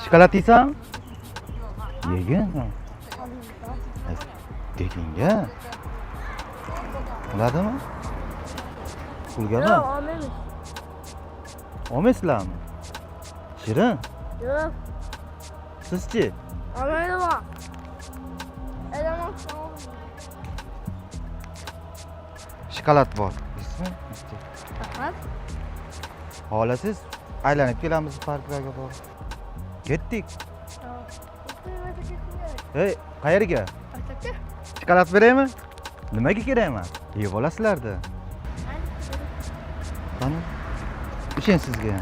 Shokolad yeysanmi? Yegin. Tekinga. Bo'ladimi? Pulga Yo'q, emas. olmaymiz. Olmaysizlarmi? Shirin. Yo'q, Sizchi? olmayman. Elama. Shokolad bor. Deysizmi? Bitta. Rahmat. Xohlasangiz aylanib kelamiz parklarga borib. Ketdik. Ey, qayerga? Maktabga. Shokolad beraymi? Nimaga kerak emas? Yeb olasizlarda. Qani? Ishon sizga.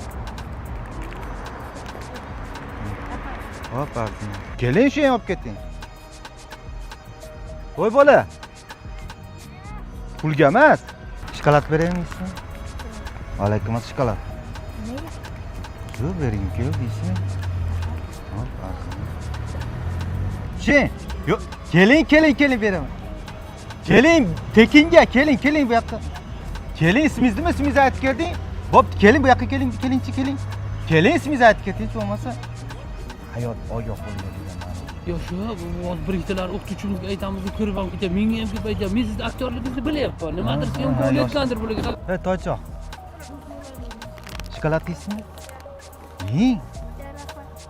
Hop, arzim. Keling, shuni olib keting. Qo'y bola. Pulga emas. Shokolad beraymi sizga? Alaykum assalom, shokolad. Nega? Yo'q, bergim keldi deysizmi? Hop, arzim. Shin, yo'q, keling, keling, keling beraman. Keling, tekinga, keling, keling bu yoqqa. Keling, ismingiz nima? Ismingizni aytib kelding. Bo'pti, keling bu yoqqa keling, kelingchi, keling. Keling, ismingizni aytib keting, hech bo'lmasa. Hayot ogoh bo'ladi degan ma'no. Yo'q, shu bu hozir bir ikkitalar o'qituvchimizga aytamiz, ko'rib ham ketadi. Menga ham kelib aytyapti. Men sizni aktyorligingizni bilyapman. Nimadir Ha, syomka ha, bo'layotgandir bularga. Ey, toychoq. Shokolad yeysizmi? Yeng.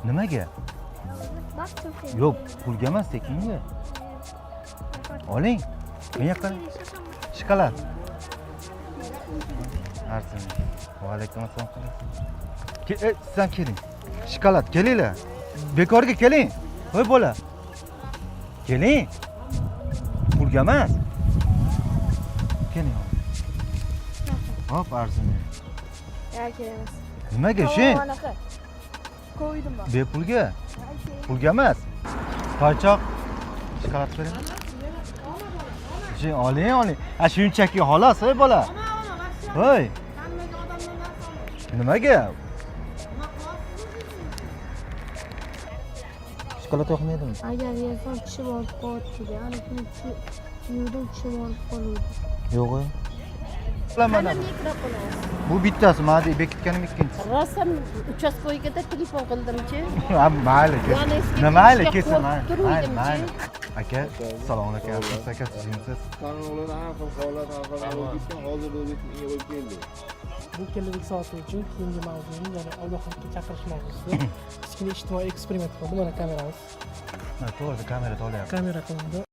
Nimaga? Yo'q, pulga emas, tekinga. Oling. Men yoqqa shokolad. Arzim. Va alaykum assalom qilasiz. Siz ham keling. Shokolad, kelinglar. Bekorga keling. Qo'y bola. Keling. Pulga emas. Keling. Hop, arzim. Ya, kerak emas. Nimaga shu? Anaqa. Qo'ydim ben. Bepulga. Pulga emas. Toychoq. Shokolad bering. Shu oling, oling. Ha, shunchaki xolos, ey bola. Voy. Nimaga? Shokolad yoqmaydimi? Agar yesam tishim og'rib qolyapti. Ana shuni yuvdim, tishim og'rib qoluvdi. Yo'q. Mana bu bittasi, mana deb bekitganim ikkinchisi. Rostdan uchastkoyga telefon qildimchi. Ha, mayli, Ya'ni kesin. sizga Mayli, kelishga kesin, mayli. qo'rqib Mayli, turuvdimchi. mayli. Aka, assalomu alaykum. Yaxshimisiz aka, tuzukmisiz? Tanlovlar har xil holat, har xil bo'lib ketgan, hozir o'zbek menga bo'lib keldi. Bu kelajak soati uchun keyingi mavzumiz, ya'ni ogohlikka chaqirish mavzusi. Kichkina ijtimoiy eksperiment qildi. Mana kameramiz. Ha, to'g'ri, kamera to'layapti. Kamera qilindi.